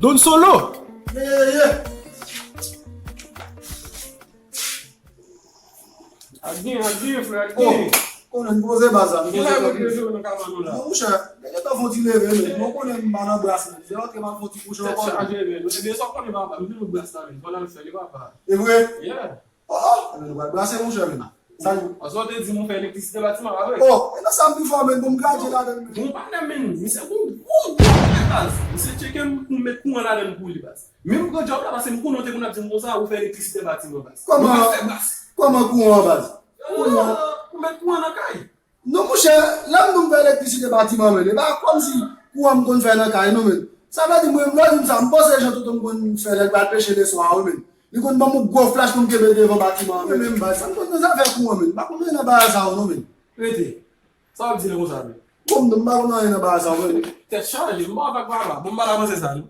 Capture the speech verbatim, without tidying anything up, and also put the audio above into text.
Don Solo! Ye, ye, ye. Ak gen, ak gen, frè, ak Oh, gen. Konnen m poze baz la, m Gen poze baz Gen la. nan ka ba nou la. Non, monchè, men yo ta fè yon ti leve, men. Mwen konnen m pa nan bras, men. Se antre m al fè yon ti kouche Tèt ankò, men. Chaje, men. Ebyen, sa w konnen, papa, m te nan bras la, men. Pandan l fè li, papa. E vre? Yeah. Oh, oh, men nou pral brase, monchè, men. Sa nou? Paske w te di m ou fè elektrisite batiman, pa vre? Oh, e nan sa m pi fò, men, bon, m graje ladan l, men. Bon, pa nan men, misye bon, bon, bon, baz. Misye tcheke m pou m met kouran ladan l pou li, baz. Menm pran djòb la, paske m konnen w te konn ap di m konsa, ou fè elektrisite batiman, baz. Kòman? Ou pa fè, baz. Kòman kouran, baz? Kouran, ou met kouran nan kay. Non, monchè, lè m di w m fè elektrisite batiman, men, e pa kòmsi kouran m konn fè nan kay, non, men. Sa vle di, mwen, lè w di m sa, m panse jan tonton m konn fè lè l pral peche leswa, wi, men. Li konn ban m yon gwo flach pou m kenbe devan batiman an, men, men, baz, sa m konn nan zafè kouran, men. M pa konn anyen nan bagay sa yo, non, men. Rete. Sa w ap di l konsa, men? Bon, m pa konn anyen nan bagay sa yo, men. Tèt chaje, m pa avèk papa. Bon, m pa la panse sa, non.